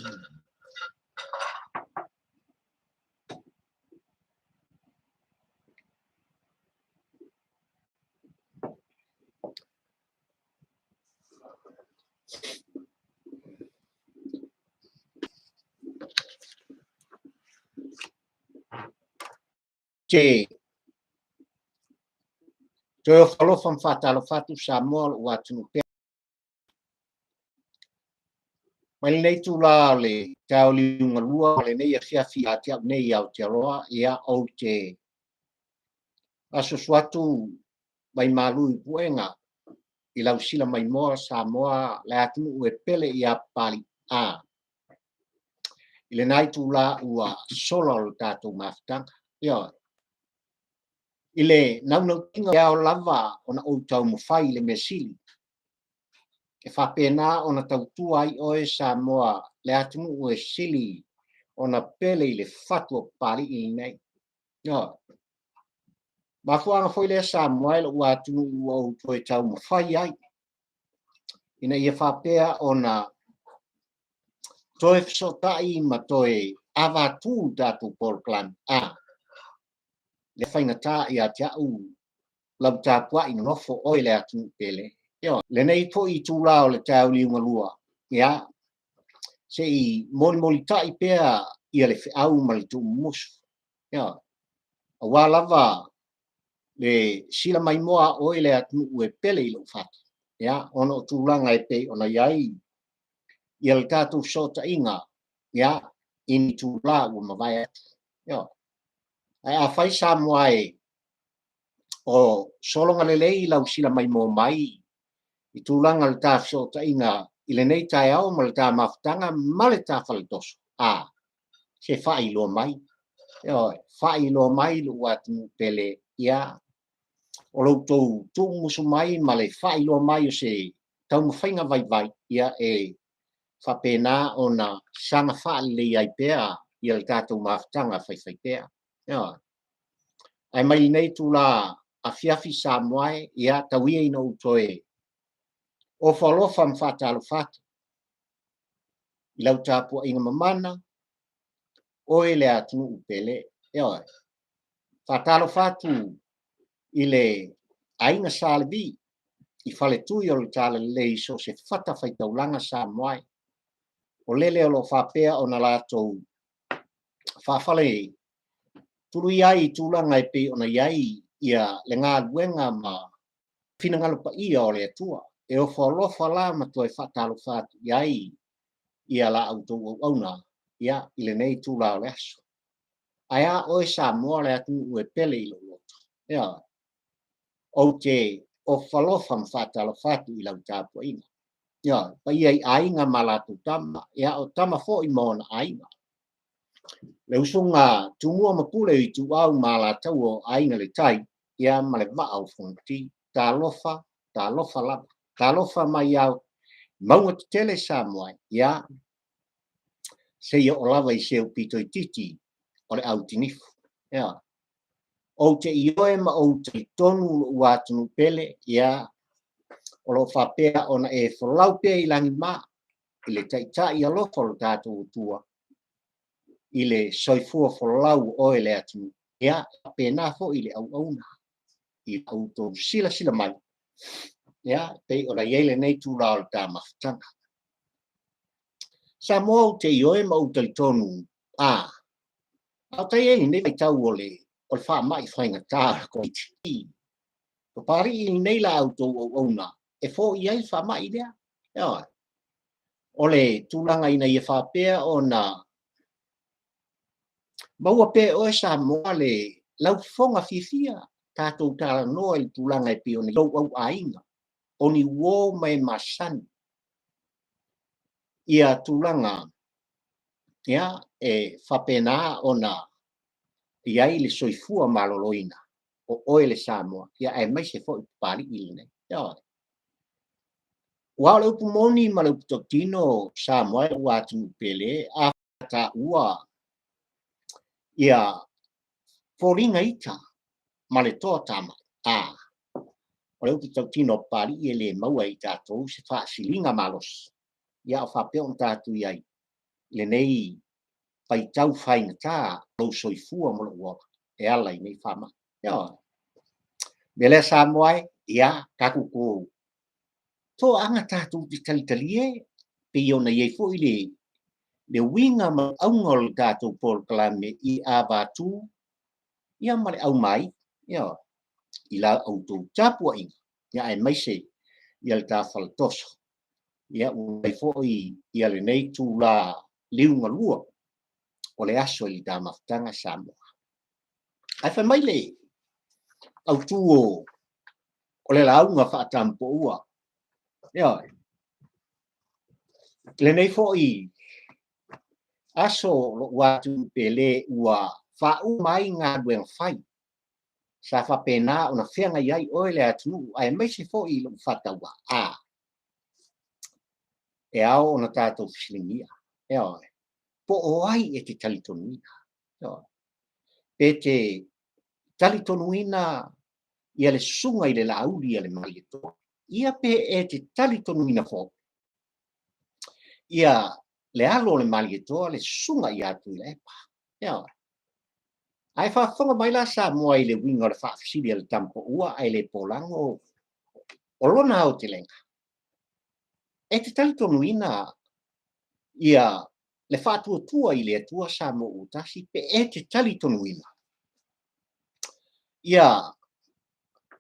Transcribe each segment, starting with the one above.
Te toe ofo alofa ma faatalofa atu Samoa o lou atunuu pea. Mai lenei itula o le taeao liugalua ma lenei afiafi ia te au nei i Aotearoa, ia ou te asuasu atu mai malu i puega i lau sila maimoa Samoa le atunuu e pele ia Papalii a i lena itula ua sola o le tatou mafutaga. Ioe. I le naunautaiga e ao lava ona ou taumafai i le mea sili e faapena ona tautua ai oe Samoa le atunuu e sili ona pele i le fatu o Papalii lenei. Ioe. Mafuaaga foi lea Samoa e lou atunuu ua ou toe taumafai ai ina ia faapea ona toe fesootai ma toe avatu le tatou polokalame a le faigata ia te au lau tapuai nonofo oe le atunuu pele. Ioe. Lenei foi itula o le taeao liugalua, ia, se i molimolitai pea ia le feau ma le tuumumusu. Ioe. Aua lava le sila maimoa a oe le atunuu e pele i lou fatu, ia, ona o tulaga e pei ona i ai ia le tatou fesootaiga, ia, i ni itula ua mavae atu. Ioe. Ae afai Samoa e o sologa lelei lau sila maimoa mai i tulaga o le ta fesootaiga i lenei taeao ma le ta mafutaga ma le ta faletoso, a se faailoa mai, ioe, faailoa mai lou atunuu pele, ia, o lo outou tuumusu mai ma le faailoa mai o se taumafaiga vaivai, ia, e faapena ona saga faalelei ai pea ia le tatou mafutaga faifaipea. Ioe. Ae mai lenei itula afiafi Samoa e, ia, tau ia ina ou toe ofo alofa ma faatalofa atu i lau tapuaiga mamana, oe le atunuu pele. Ioe. Faatalofa atu i le aiga Sa Levi i faletui o le Talalelei i so o se fatafaitaulaga Samoa e. O lele o lo o faapea ona latou faafale tului ai i tulaga e pei ona i ai ia le galuega ma finagalo paia o le Atua. E ofo alofa la ma toe faatalofa atu i ai ia la outou auauna ia i lenei itula o le aso. Ae a oe Samoa le atunuu e pele i lou loto. Ia, ou te ofo alofa ma faatalofa atu i lau tapuaiga. Ia, paia i aiga ma latou tama, ia o tama foi ma ona aiga. Le usuga Tumua ma Pule o Ituau ma Alataua o Aiga le Tai, ia ma le Vaa o Fonoti. Talofa, talofa lava. Talofa mai ao mauga tetele Samoa, ia seia oo lava i se pito itiiti o le au tinifu. Ia, ou te ioe ma ou talitonu lou atunuu pele, ia, o lo o faapea ona e folau pea i lagima i le taitai alofa o lo tatou Atua i le soifua folau o oe le atunuu. Ia, faapena foi le auauna i la outou silasila mai, ia, pei ona i ai lenei itula o le ta mafutaga. Samoa ou te ioe ma ou talitonu, a o tai ai lenei vaitau o le faamai faigata o le Koviti. Papalii lenei la outou auauna e foia ai le faamai lea. Ioe. O le tulaga ina ia faapea ona maua pea e oe Samoa le laufofoga fiafia, tatou talanoa i le tulaga e pei ona i lou au aiga, o ni uo ma e masani ia tulaga, ia, e faapena ona i ai le soifua maloloina o oe le Samoa, ia aemaise foi Papalii lenei. Ioe. Aua o le upu moni ma le upu tautino Samoa e lou atunuu pele, a taua ia foliga ita ma le toa tamai, a o le upu tautino a Papalii e le maua e i tatou se faasiliga malosi, ia o faapea ona tatou i ai lenei faitau faigata lou soifua ma lou ola e ala i nei faamai. Ioe. Mea lea Samoa e, ia, tatou tou toaga tatou te talitalie pei ona i ai foi le uiga ma le auga o le tatou polokalame i avatu ia ma le aumai, ioe, i la outou tapuaiga, ia aemaise ia le ta faletoso, ia ua i ai foi ia lenei itula liugalua o le aso i le ta mafutaga Samoa. Ae fai mai le autu o le lauga faatampoua, ioe, lenei foi aso lou atu pele ua faauma ai galuega fai sa faapena ona feagai ai oe le atunuu aemaise foi lou faatauvaa. E ao ona tatou fesiligia, ioe, po o ai e te talitonuina, ioe, pe te talitonuina ia le susuga i le Laauli a le Malietoa, ia pe e te talitonuina foi ia le alo o le Malietoa, le susuga ia Tuilaepa. Ioe. Ae faafofoga mai la Samoa i le uiga o le faafesili a le Tamapoua ae le polago o lona aotelega. E te talitonuina ia le faatuatua i le Atua Samoa ua tasi, pe e te talitonuina ia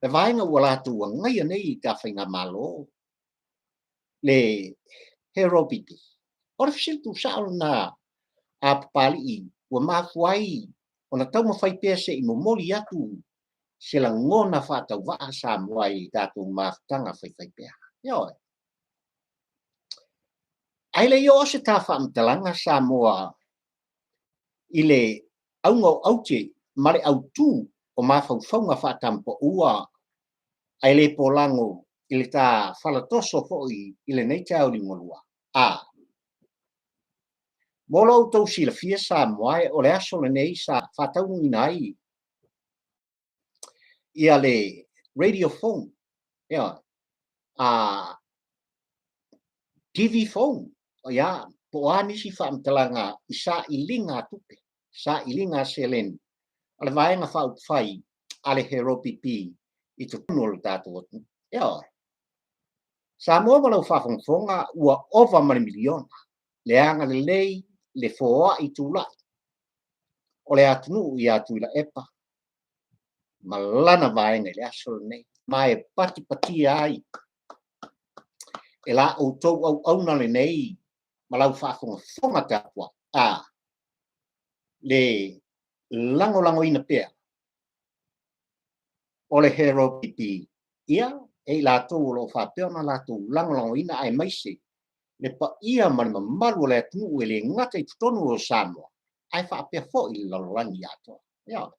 le vaega ua latou agaia nei i ta faigamalo, le HRPP? O le fesili tuusao lena a Papalii ua mafua ai ona taumafai pea se i momoli atu se lagona faatauvaa Samoa i tatou mafutaga faifaipea. Ioe. Ae le i oo se ta faamatalaga Samoa i le auga o aute ma le autu o mafaufauga faatampaua ae le polago i le ta falatoso foi i lenei taeao liugalua. A mo lo outou silafia Samoa, o le aso lenei sa faataunuuina ai ia le radio phone, ia, a TV phone, ia, po o a nisi faamatalaga i sailiga a tupe, sailiga a seleni a le Vaega Faaupufai a le HRPP i totonu o le tatou atunuu. Ioe. Samoa ma lau faafogafoga, ua ova ma le miliona le agalelei, le foai tulai o le atunuu ia Tuilaepa ma lana vaega i le aso lenei, ma e patipatia ai e la outou auauna lenei ma lau faafogafoga tapuai a le lagolagoina pea o le HRPP, ia, e i latou o lo o faapea ona latou lagolagoina, aemaise le paia ma le mamalu o le atunuu e le gata i totonu o Samoa, ae faapea foi le lalolagi atoa. Ia,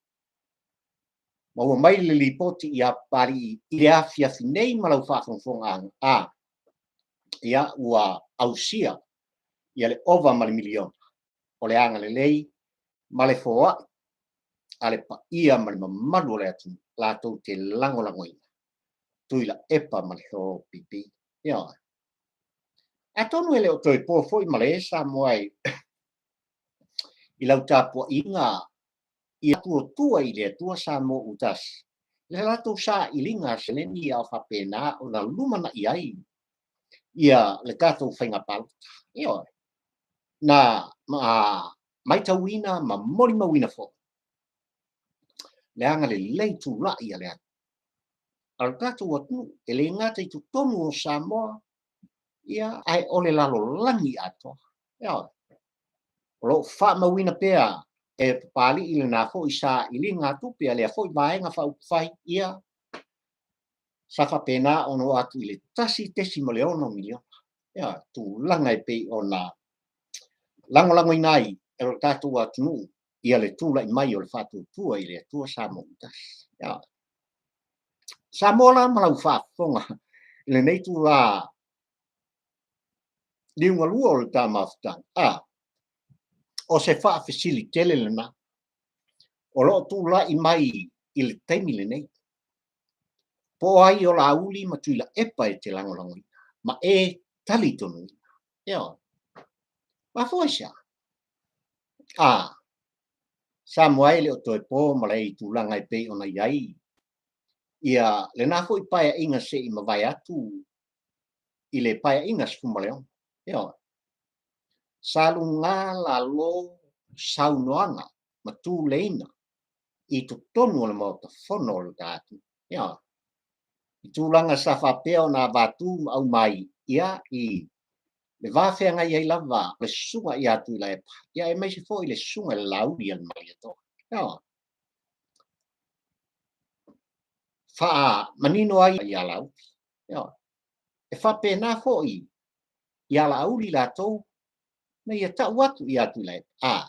maua mai le lipoti ia Papalii i le afiafi nei ma lau faafogafoga a ia ua ausia ia le ova ma le miliona o le agalelei ma le foai a le paia ma le mamalu o le atunuu latou te lagolagoina Tuilaepa ma le HRPP. Ia, atonu e le o toe po foi ma le Samoa i lau tapuaiga ia tuatua i le Atua Samoa ua tasi, le latou sailiga seleni a o faapena ona lumanai ai ia le tatou faiga palota. Ioe, na matauina ma molimauina foi le agalelei tulai a le a le tatou atunuu e le gata i totonu o Samoa, ia, ae o le lalolagi atoa. Ioe, o lo o faamauina pea e Papalii lena foi sailiga tupe a lea foi Vaega Faaupufai, ia, sa faapena ona oo atu i le 1.6 miliona. Ia, tulaga e pei ona lagolagoina ai e lo tatou atunuu ia le tulai mai o le faatuatua i le Atua Samoa ua tasi. Ia, Samoa la ma lau faafofoga i lenei itula liugalua o le ta mafutaga, a o se faafesili tele lena o lo o tulai mai i le taimi lenei, po o ai o Laauli ma Tuilaepa e te lagolagoina ma e talitonuina? Ioe. Mafua i se a? A, Samoa e le o toe po ma lea tulaga e pei ona i ai ia lena foi paeaiga se i mavae atu i le paeaiga 16. Ioe. Sa luga lalo saunoaga ma tuleina i totonu o le Maota Fono o le tatou. Ioe. I tulaga sa faapea ona avatu ma aumai ia i le va feagai ai lava le susuga ia Tuilaepa, ia aemaise foi le susuga i le Laauli a le Malietoa. Ioe. Faamanino ai ia Laauli. Ioe. E faapena foi ia Laauli latou na ia tau atu ia Tuilaepa, a,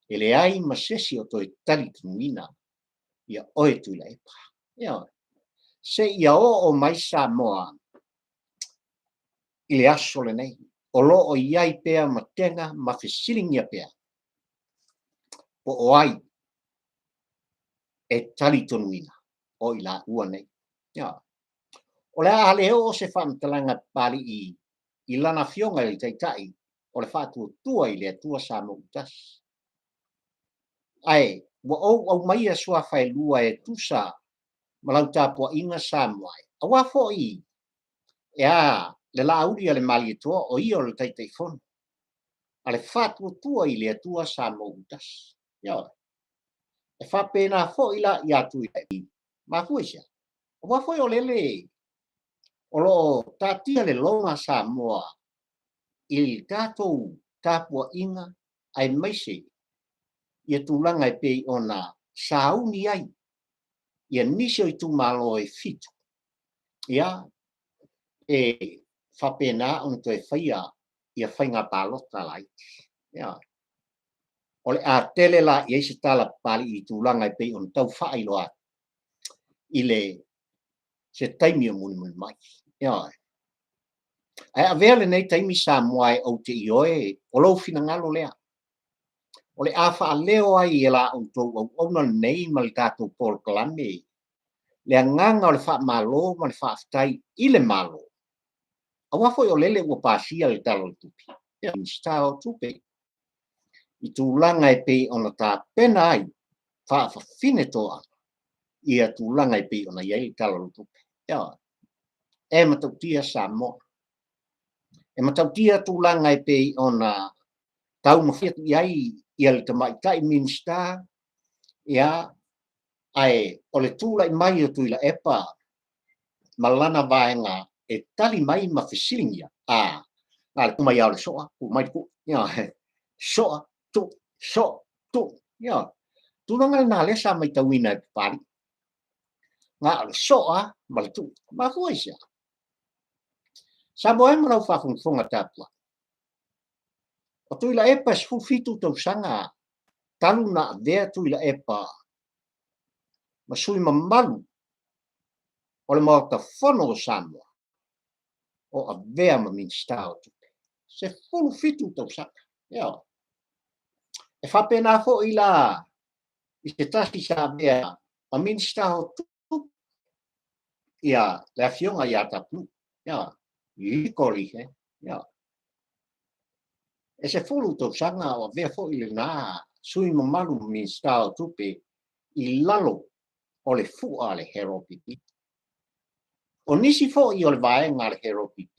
e leai ma sesi o toe talitonuina ia oe Tuilaepa. Ioe. Se ia oo mai Samoa i le aso lenei, o lo o i ai pea matega ma fesiligia pea po o ai e talitonuina o i laua nei. Ioe. O le a le oo se faamatalaga Papalii i lana afioga i le Taitai o le Faatuatua i le Atua Samoa ua Tasi. Ae ua ou aumaia suafa e lua e tusa ma lau tapuaiga Samoa e. Aua foi e a le Laauli a le Malietoa o ia o le Taitaifono a le Faatuatua i le Atua Samoa ua Tasi. Ioe. E faapena foi la ia Tuilaepa. Mafua i se a? Aua foi o lele o lo o taatia le loma Samoa i le tatou tapuaiga aemaise ia tulaga e pei ona sauni ai ia nisi o itumalo e 7, ia e faapena ona toe faia ia faiga palota laiti. Ia, o le a tele la i ai se tala Papalii i tulaga e pei ona tau faailoa atu i le se taimi o mulimuli mai. Ioe. Ae avea lenei taimi Samoa e ou te ioe o lou finagalo lea. O le a faaleo ai e la outou auauna lenei ma le tatou polokalame le agaga o le faamalo ma le faafetai i le Malo. Aua foi o lele ua pasia le Tala o le Tupe. Ia, Minisita o Tupe i tulaga e pei ona tapena ai faafafine toaga ia tulaga e pei ona i ai le Tala o le Tupe. Ia, e matautia Samoa. E matautia tulaga e pei ona taumafai atu i ai ia le tamaitai Minisita, ia, ae o le tulai mai o Tuilaepa ma lana vaega e tali mai ma fesiligia, a, na le mai o le soa, tuu mai le tuu, ia, soa, tuu, soa, tuu, ia, tulaga lena lea sa matauina e Papalii. Na o le soa ma le tuu. Mafua i se a? Samoa e ma lau faafogafoga tapuai. O Tuilaepa e 17 tausaga talu na avea Tuilaepa ma sui mamalu o le Maota Fono o Samoa o avea ma Minisita o Tupe. 17 tausaga. Ia. E faapena foi la i se tasi sa avea ma Minisita o Tupe ia le afioga ia Tapunuu. Ia, liko lihe. Ia. E 10 tausaga o avea foi lena sui mamalu Minisita o Tupe i lalo o le fua a le HRPP. O nisi foi o le vaega a le HRPP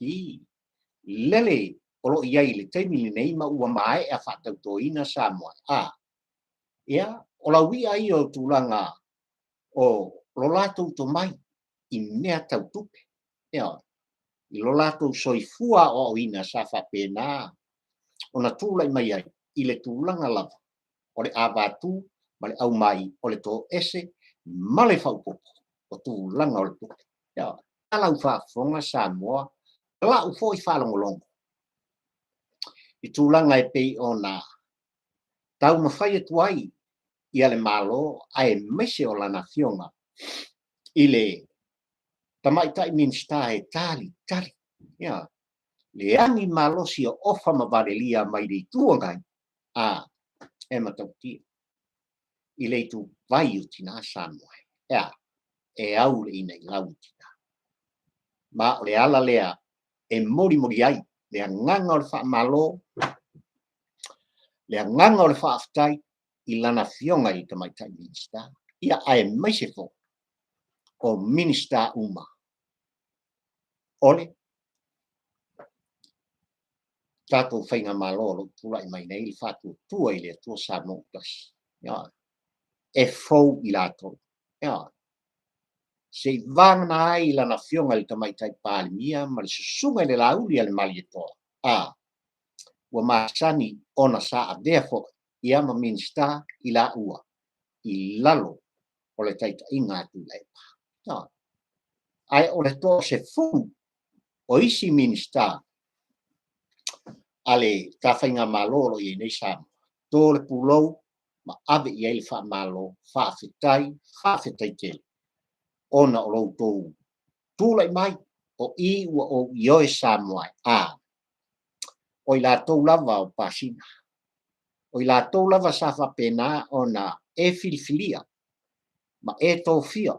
lele o lo o i ai i le taimi lenei ma ua maea faatautoina Samoa. A, ia, o lauia ia o tulaga o lo latou tomai i mea tau tupe. Ia, i lo latou soifua aoaoina sa faapena ona tulai mai ai i le tulaga lava o le avatu ma le aumai o le toese ma le faaopoopo o tulaga o le tupe. Ia, lau faafofoga Samoa, lau foi faalogologo i tulaga e pei ona taumafai atu ai ia le Malo aemaise o lana afioga i le tamaitai Minisita e tali tali, ia, le agi malosi o ofa ma valelia mai le Itu Agai, a, e matautia i le ituvai o tina Samoa. Ea, e au le ina i lau o tina. Ma o le ala lea e molimoli ai le agaga o le faamalo, Le agaga o le faafetai i lana Afioga i le Tamaitai Minisita, ia aemaise foi o Minisita uma o le tatou faigamalo o lo o tulai mai nei, le Faatuatua i le Atua Samoa ua Tasi. E fou i latou. Se i vagana ai lana Afioga i le Tamaitai Palemia ma le Susuga i le Lauli a le Malietoa, a ua masani ona sa avea foi ia ma Minisita i laua i lalo o le taitaiga a Tuilaepa. Ae o le toasefulu o isi Minisita a le ta faigamalo o lo o i ai nei Samoa, to le pulou ma ave i ai le faamalo, faafetai, faafetai tele ona o lo outou tulai mai, o i ua ou ioe Samoa ai. A o i latou lava o pasina, o i latou lava sa faapena ona e filifilia ma e tofia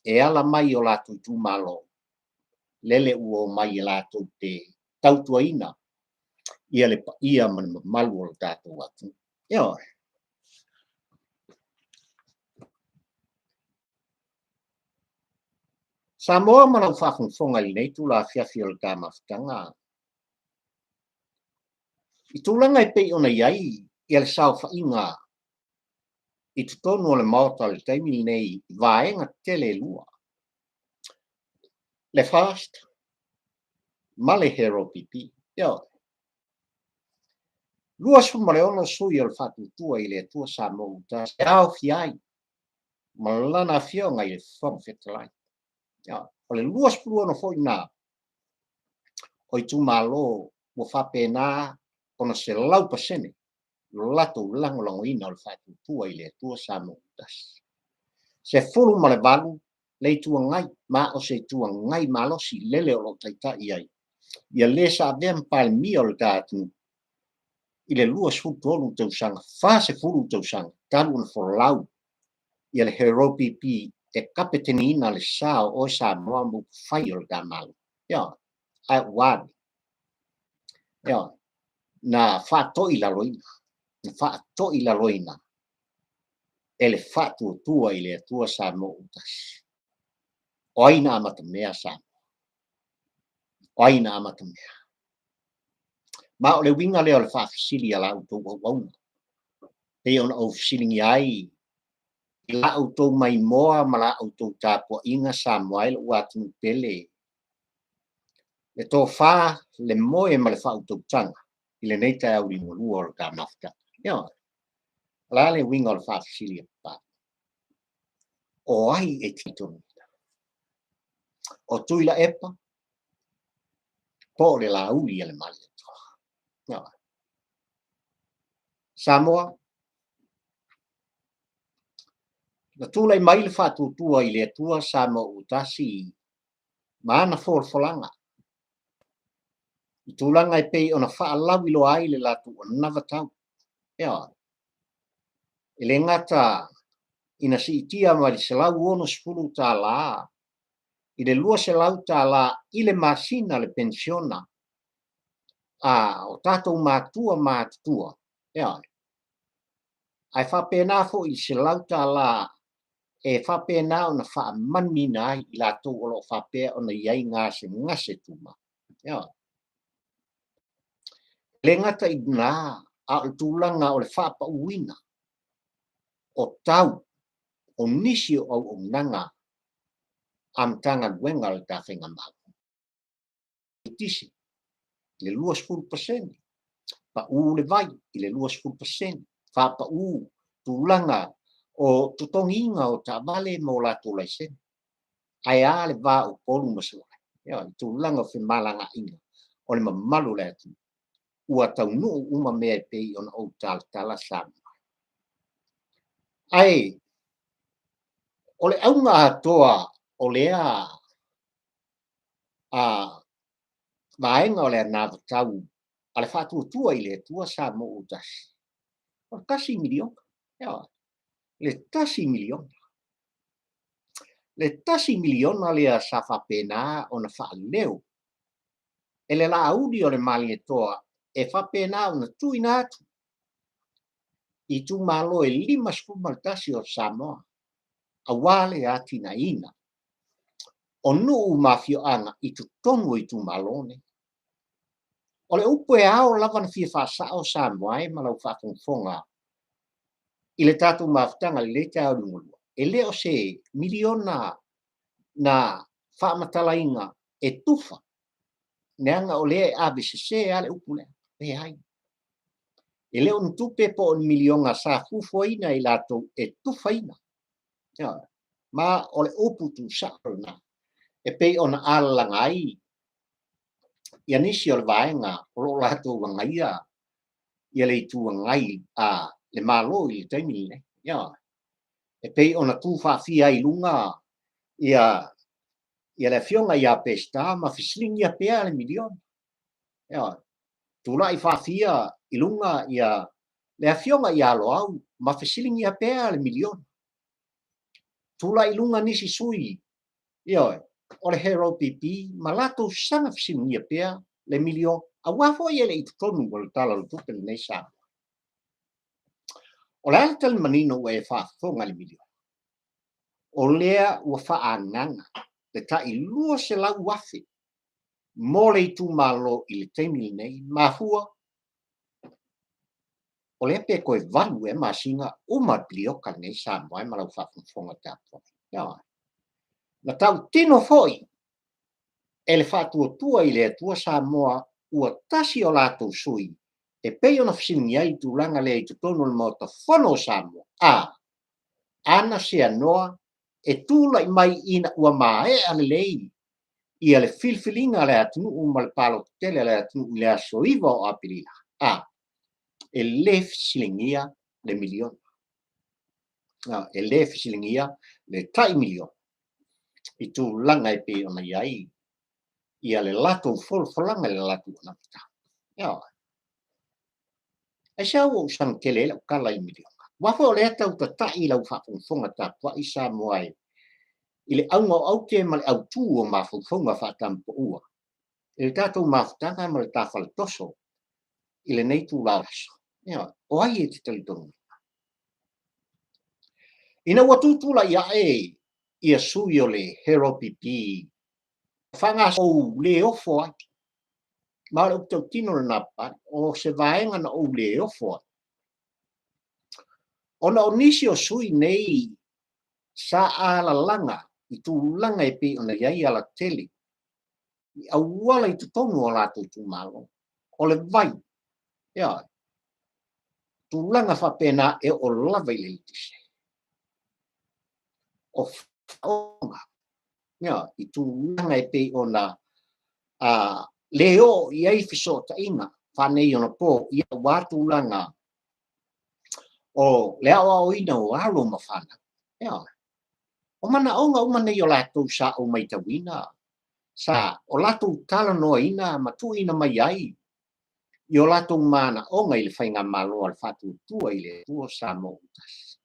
e ala mai i o latou itumalo, lele ua omai e latou te tautuaina ia le paia ma le mamalu o le tatou atunuu. Ioe. Samoa ma lau faafogafoga i lenei itula afiafi o le ta mafutaga, i tulaga e pei ona i ai ia le saofaiga i totonu o le Maota i le taimi lenei i vaega tetele e lua, le FAST ma le HRPP. Ioe. 26 sui o le Faatuatua i le Atua Samoa ua Tasi e aofia ai ma lana Afioga i le Fofoga Fetalai. O le 26 foi lena o itumalo ua faapena ona 100% lo latou lagolagoina o le Faatuatua i le Atua Samoa ua Tasi. 18 le Itu Agai, ma o se Itu Agai malosi lele o lo o taitai ai ia le sa avea ma Palemia o le ta atunuu i le 23 tausaga, 40 tausaga talu ona folau ia le HRPP e kapeteniina le sa o oe Samoa ma upufai o le ta Malo. Ioe, ae ua ane. Ioe, na faatoilaloina, na faatoilaloina e le Faatuatua i le Atua Samoa ua Tasi. O ai na amatamea Samoa? O ai na amatamea? Ma o le uiga lea o le faafesili a la outou auauna, pei ona ou fesiligia ai i la outou maimoa ma la outou tapuaiga Samoa ai lou atunuu pele, le tofa, le moe ma le faautautaga i lenei taeao liugalua o le ta mafutaga. Ioe. O le a le uiga o le faafesili a Papalii? O ai e talitonuina? O Tuilaepa po o le Lauli a le Malietoa? Ioe. Samoa, na tulai mai le Faatuatua i le Atua Samoa ua Tasi ma ana folafolaga i tulaga e pei ona faalauiloa ai le latou anavatau. Ioe. E le gata ina siitia mai le $160 i le $200 i le masina le penisiona a o tatou matua matutua, ioe, ae faapena foi i le $100 e faapena ona faamanuiaina ai i latou o lo o faapea ona i ai gasegase tumau. Ioe. E le gata i lena, a o le tulaga o le faapauina o tau o nisi o auaunaga a Matagaluega a le ta faigamalo. Eletise i le 20%, pau le vai i le 20%, faapau tulaga o totogiina o taavale ma o latou laisene. Ae a le va o Upolu ma Savaii? Ioe, tulaga o femalagaaiga o le mamalu o le atunuu ua taunuu uma mea e pei ona ou talatala Samoa. Ae o le auga atoa o lea a vaega o le anavatau a le Faatuatua i le Atua Samoa ua Tasi, o le $1 miliona. Ioe, le $1 miliona. Le $1 miliona lea sa faapena ona faaleo e le Lauli o le Malietoa e faapena ona tuuina atu i itumalo e 51 o Samoa aua le atinaeina o nuu ma afioaga i totonu o itumalo nei. O le upu e ao lava ona fia faasao Samoa e ma lau faafogafoga i le tatou mafutaga i lenei taeao liugalua, e le o se miliona na faamatalaina e tufa, leaga o lea e ave sese lava le upu lea. Leai, e le o ni tupe po o ni miliona sa fuafuaina e i latou e tufaina. Ma o le upu tuusao lena e pei ona alalaga ai ia nisi o le vaega o lo o latou agaia ia le Itu Agai a le Malo i le taimi lenei. E pei ona tu faafia ai i luga ia le afioga ia Peseta ma fesiligia pea le miliona. Tulai faafia i luga ia le afioga ia Loau ma fesiligia pea le miliona. Tulai i luga nisi sui, ioe, o le HRPP ma latou saga fesiligia pea le miliona, aua foi e le i totonu o le Tala o le Tupe lenei Samoa. O le a le tali manino ua e faafofoga i le miliona? O lea ua faaagaga le tai 200,000 mo le itumalo i le taimi lenei, mafua o lea pe toe 8 ea masina uma le pilioka lenei Samoa ma lau faafogafoga tapuai. Na tautino foi e le Faatuatua i le Atua Samoa ua tasi o latou sui e pei ona fesiligia ai i tulaga lea i totonu o le Maota Fono o Samoa, a ana seanoa e tulai mai ina ua maea lelei ia le filifiliga a le atunuu ma le palota tele a le atunuu i le aso 9 o Aperila, a e le fesiligia le miliona, e le fesiligia le tai miliona i tulaga e pei ona i ai ia le latou folafolaga i le latou anavatau. Aisea ua ou saga tele ai lau tala i miliona? Aua foi o lea tau tatai i lau faafogafoga tapuai Samoa e i le auga o aute ma le autū o mafaufauga faatamapaua i le tatou mafutaga ma le tafalatoso i lenei itula o le aso. O ai e te talitonuina? Ina ua tutulai ae ia sui o le HRPP faagasolo ou le ofo ai, ma o le upu tautino lena Papalii, o se vaega na ou le ofo ai, ona o nisi o sui nei sa alalaga i tulaga e pei ona i ai alatele i auala i totonu o latou itumalo, o le vai, ia, tulaga faapena e oo lava i le eletise. O whaonga, ia, i tulaga e pei ona le oo i ai fesootaiga faaneionapo ia aua tulaga o le aoaoina o alo ma fanau. Ia, o manaoga uma nei o latou sa ou matauina, sa o latou talanoaina ma tuuina mai ai i o latou manaoga i le faigamalo a le Faatuatua i le Atua Samoa ua tasi.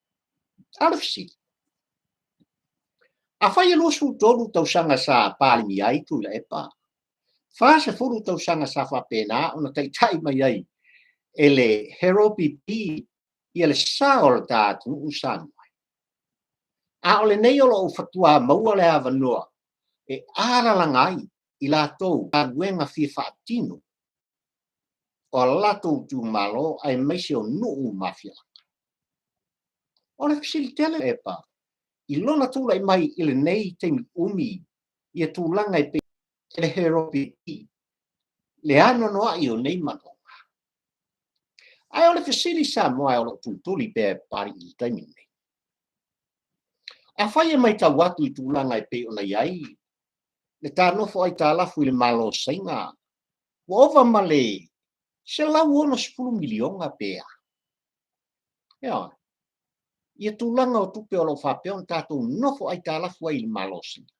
A o le fesili, afai e 23 tausaga sa Palemia ai Tuilaepa, 40 tausaga sa faapena ona taitai mai ai e le HRPP ia le sa o le ta atunuu Samoa, a o lenei o loo fatua maua le avanoa e alalaga ai i latou galuega fia faatino o a latou itumalo aemaise o nuu ma afioaga. O le fesili tele Epa i lona tulai mai i lenei taimi umi ia tulaga e pei e le HRPP le anoanoai o nei manaoga. Ae o le fesili Samoa o loo tulituli pea e Papalii i le taimi lenei. Afai e matau atu i tulaga e pei ona i ai le ta nofo aitalafu i le Malo o Saina, ua ova ma le 160 miliona pe a. Ia, ia tulaga o tupe o lo o faapea ona tatou nofo aitalafu ai i le Malo o Saina.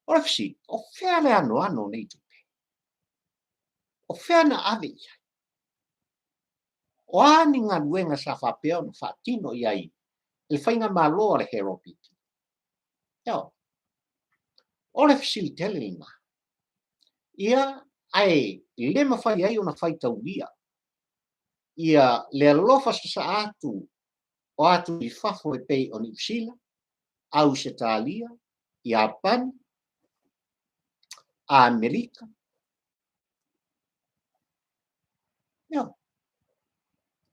O le fesili, o fea le anoano o nei tupe? O fea na ave i ai? O a ni galuega sa faapea ona faatino i ai le faigamalo a le HRPP? Ia, o le fesili tele lena. Ia, ae le mafai ai ona faitaulia ia le alofa sasaa atu o atu i fafo e pei o Niu Sila, Ausetalia, Iapani, Amerika. Ioe,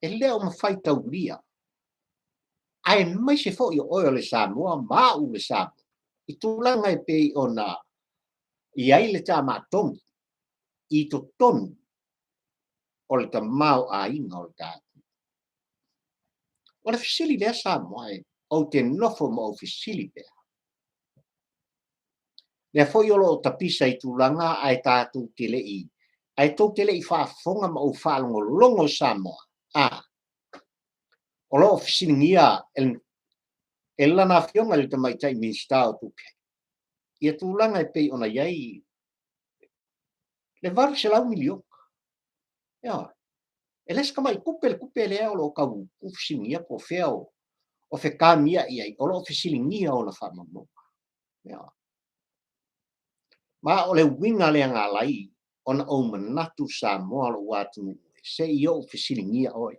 e le o mafai taulia, aemaise foi o oe o le Samoa ma au le Samoa, i tulaga e pei ona i ai le tamaatogi i totonu o le tamaoaiga o le tatou. O le fesili lea Samoa e, ou te nofo ma ou fesili pea. Lea foi o lo o tapisa i tulaga ae tatou te le i, ae tou te le i faafofoga ma ou faalogologo Samoa, a, o lo o fesiligia e lana afioga i le Tamaitai Minisita o Tupe ia tulaga e pei ona i ai le $800 miliona. Ioe. E le se tamai tupe le tupe lea o lo o tau fesiligia po o fea o fetamiai ai, o lo o fesiligia ona faamaumauga. Ioe. Ma o le uiga lea na ala ai ona ou manatu Samoa lou atunuu, se i ou fesiligia oe.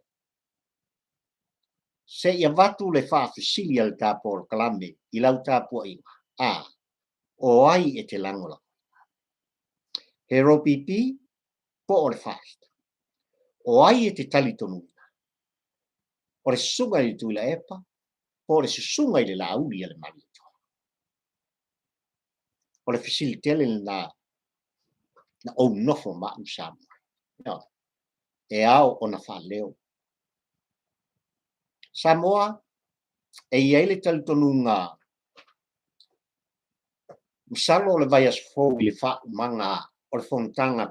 Se i avatu le faafesili a le ta polokalame i lau tapuaiga, a, o ai e te lagolagoina? He ROPP po o le FAST? O ai e te talitonuina? O le susuga i le Tuilaepa po o le susuga i le Laauli a le Malietoa? O le fesili tele lena na ou nofo ma au Samoa. E ao ona faaleo. Samoa, e i ai le talitonuga masalo o le vaiaso fou i le faaumaga o le fonotaga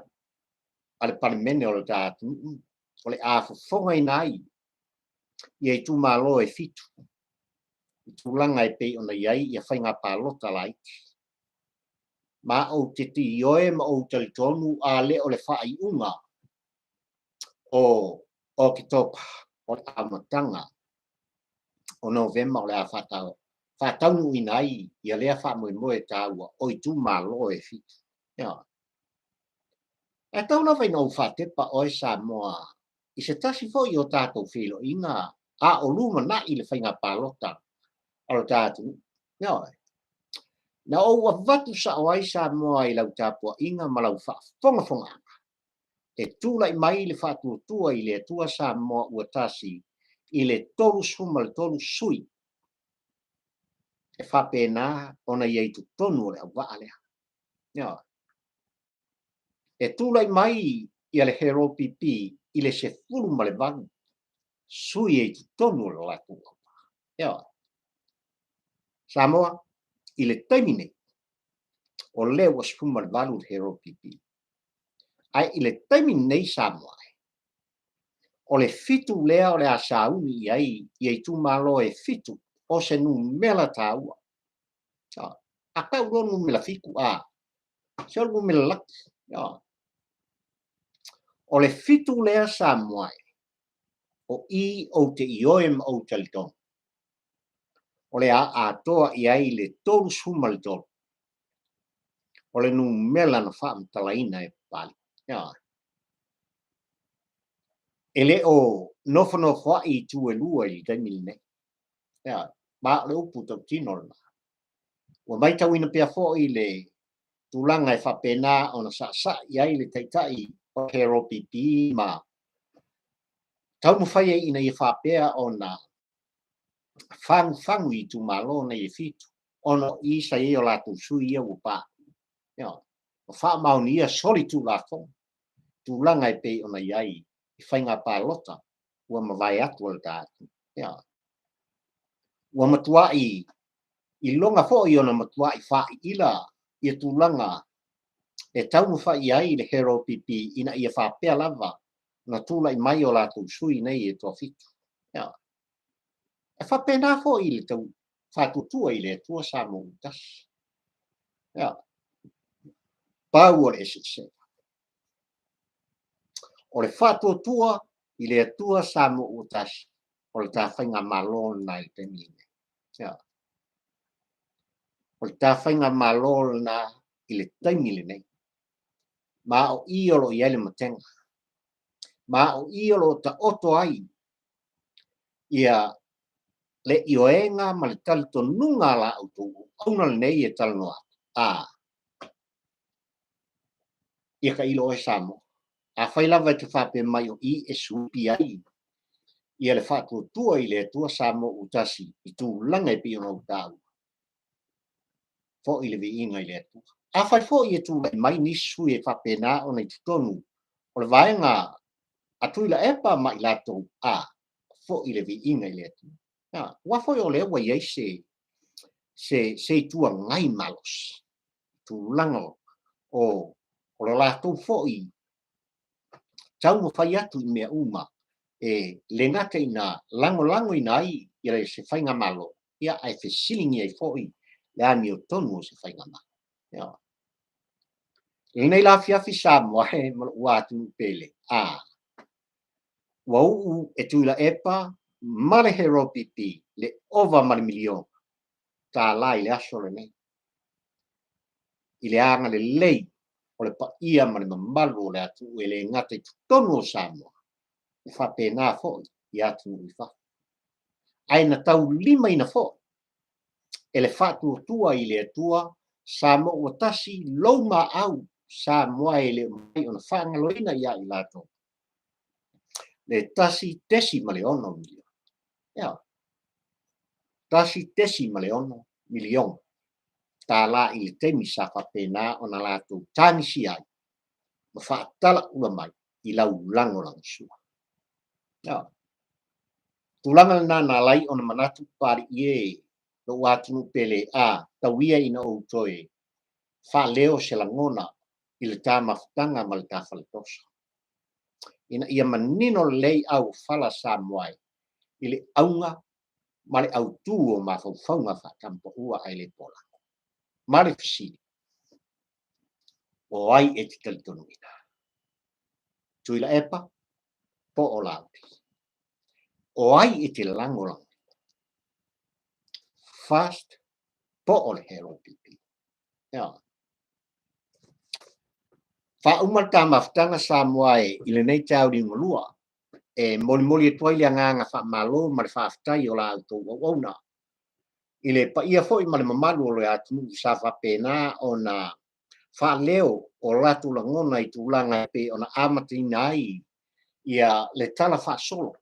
a le Palemene o le ta atunuu, o le a fofogaina ai ia itumalo e 7 i tulaga e pei ona i ai ia faiga palota laiti. Ma ou te ioe ma ou talitonu a le o le faaiuga o Oketopa, o le amataga o Novema o le a faataunuuina ai ia lea faamoemoe taua o itumalo e 7. Ioe. Ae tau lava ina ou faatepa oe Samoa i se tasi foi o tatou feiloaiga a o lumanai le faiga palota a lo ta atunuu. Ioe. Na ou avatu sao ai Samoa i lau tapuaiga ma lau faafogafogaaga e tulai mai le faatuatua i le Atua Samoa ua tasi i le 33 sui e faapena ona i ai totonu o le auvaa lea. Ioe. E tulai mai ia le HRPP i le 18 sui e i totonu o le latou auvaa. Ioe. Samoa, i le taimi nei, o lea ua 18 le HRPP. Ae i le taimi nei Samoa, o le 7 lea o le a sauni i ai ia itumalo e 7 o se numera taua. A tau loa numera 7, a, se o le numera laki. O le 7 lea Samoa, o i ou te ioe ma ou talitonu, o le a atoa i ai le 33, o le numera na faamatalaina e Papalii. E le o nofonofoai i tu e lua i le taimi lenei. Ma o le upu tautino lena. Ua maitauina pea foi le tulaga e faapena ona saasai ai le taitai o HRPP ma taumafai ai ina ia faapea ona fagufagu i itumalo nei e 7, ona o i sa i ai o latou sui ia ua pa. Ua faamaonia soli tulafono, tulaga e pei ona i ai i faiga palota ua mavae atu a le ta atunuu. Ua matuai iloga foi ona matuai faaiila ia tulaga e taumafai ai le HRPP ina ia faapea lava na tulai mai o latou sui nei e toafitu. E faapena foi le tau faatuatua i le Atua Samoa ua tasi. Pau o le eseesega. O le faatuatua i le Atua Samoa ua tasi, o le ta faigamalo lena i le taimi lenei. O le ta faigamalo lena i le taimi lenei. Ma o i o lo o i ai le matega. Ma o i o lo o taoto ai ia le ioega ma le talitonuga a la outou auauna lenei e talanoa atu, a ia tailo oe Samoa. Afai lava e te faapea mai o i e suipi ai ia le faatuatua i le Atua Samoa ua tasi i tulaga e pei ona ou taua, foi le viiga i le Atua. Afai foi e tulai mai nisi sui e faapena ona i totonu o le vaega a Tuilaepa ma i latou, a foi le viiga i le Atua. Aua foi o lea ua i ai se Itu Agai malosi, tulaga o lo latou foi taumafai atu i mea uma e le gata ina lagolagoina ai ia se faigamalo, ia ae fesiligia ai foi le amiotonu o se faigamalo. Ia. I lenei la afiafi Samoa e ma lou atunuu pele, a ua uu e Tuilaepa ma le Hero PP le ova ma le miliona tala i le aso lenei, i le agalelei o le paia ma le mamalu o le atunuu e le gata i totonu o Samoa, e faapena foi i atunuu i fafo. Ae na taulimaina foi e le faatuatua i le Atua Samoa ua tasi lou maau Samoa e le o mafai ona faagaloina ia i latou le 1.6 miliona. Ia, 1.6 miliona tala i le taimi sa faapena ona latou tagisia ai ma faatalaula mai i lau lagolagosua. Ia, tulaga lena na alai ona manatu Papalii e lou atunuu pele, a tau ia ina ou toe faaleo se lagona i le ta mafutaga ma le ta faletosa, ina ia manino lelei auofala Samoa i le auga ma le autū o mafaufauga faatamapaua ae le polago. Ma le fesili, o ai e te talitonuina? Tuilaepa po o Laauli? O ai e te lagolagoina? FAST po o le Hero PP? Ia. Faauma le ta mafutaga Samoa e i lenei taeao liugalua e molimoli atu ai le agaga faamalo ma le faafetai o la outou auauna i le paia foi ma le mamalu o le atunuu sa faapena ona faaleo o latou lagona i tulaga e pei ona amataina ai ia le tala faasolo.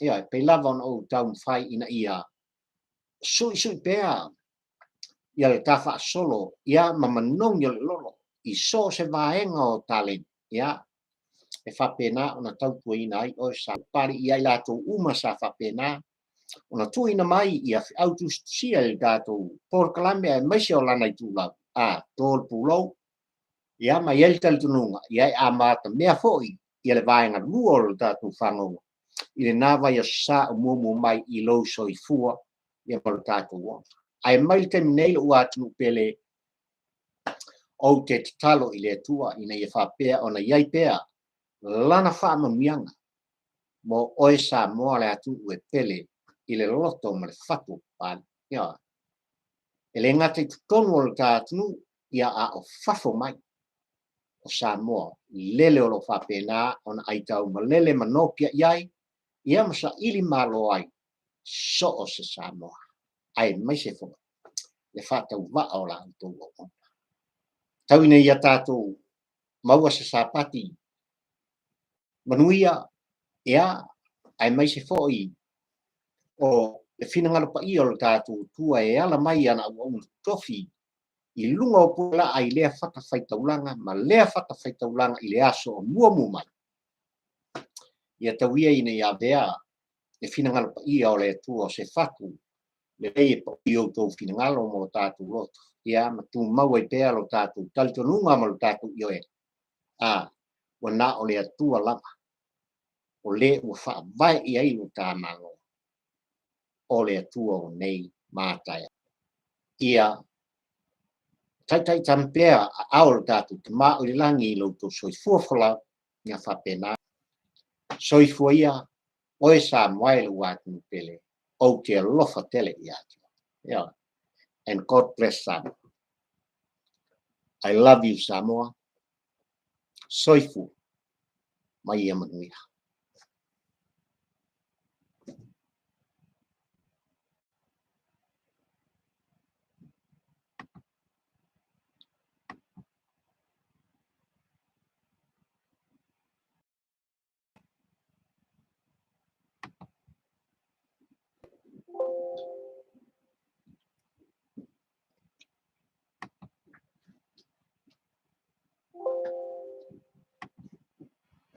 Ia, e pei lava ona ou taumafai ina ia suisui pea ia le ta faasolo ia ma manogi o le lolo i so o se vaega o taleni, ia e faapena ona tautuaina ai oe sa pali ia i latou uma sa faapena ona tuuina mai ia feau tusitusia i le tatou polokalame aemaise o lana itulau a to le pulou, ia ma i ai le talitonuga ia e amatamea foi ia le vaega lua o le tatou fagogo i lena vaiaso sa o muamua mai i lou soifua ia ma le tatou ola. Ae mai le taimi nei lou atunuu pele, ou te tatalo i le Atua ina ia faapea ona i ai pea lana faamanuiaga mo oe Samoa le atunuu e pele i le loto ma le fatu o Papalii. Ia, e le gata i totonu o le ta atunuu, ia a o fafo mai o Samoa, lele o lo o faapena ona aitau malele ma nopiai ai, ia ma saili malo ai so o se Samoa, aemaise foi le faatauvaa o la outou auauna. Tau ina ia tatou maua se sapati manuia, ia, aemaise foi o le finagalo paia o le tatou Atua e ala mai ana auauna totofi i luga o puelaa i lea fatafaitaulaga ma lea fatafaitaulaga i le aso o muamua mai. Ia tau ia ina ia avea le finagalo paia o le Atua o se fatu lelei e pau i outou finagalo ma o tatou loto, ia ma tumau ai pea lo tatou talitonuga ma lo tatou ioega. A, ua na o le Atua lava o le ua faavae i ai lo ta Malo, o le Atua o nei mataia. Ia taitai tampea aao o lo tatou Tama o i le lagi i lo outou soifua folau, ia faapena. Soifua ia, oe Samoa e lou atunuu pele, ou te alofa tele ia te oe. Yeah. And God bless Samoa. I love you, Samoa. Soifua ma ia manuia.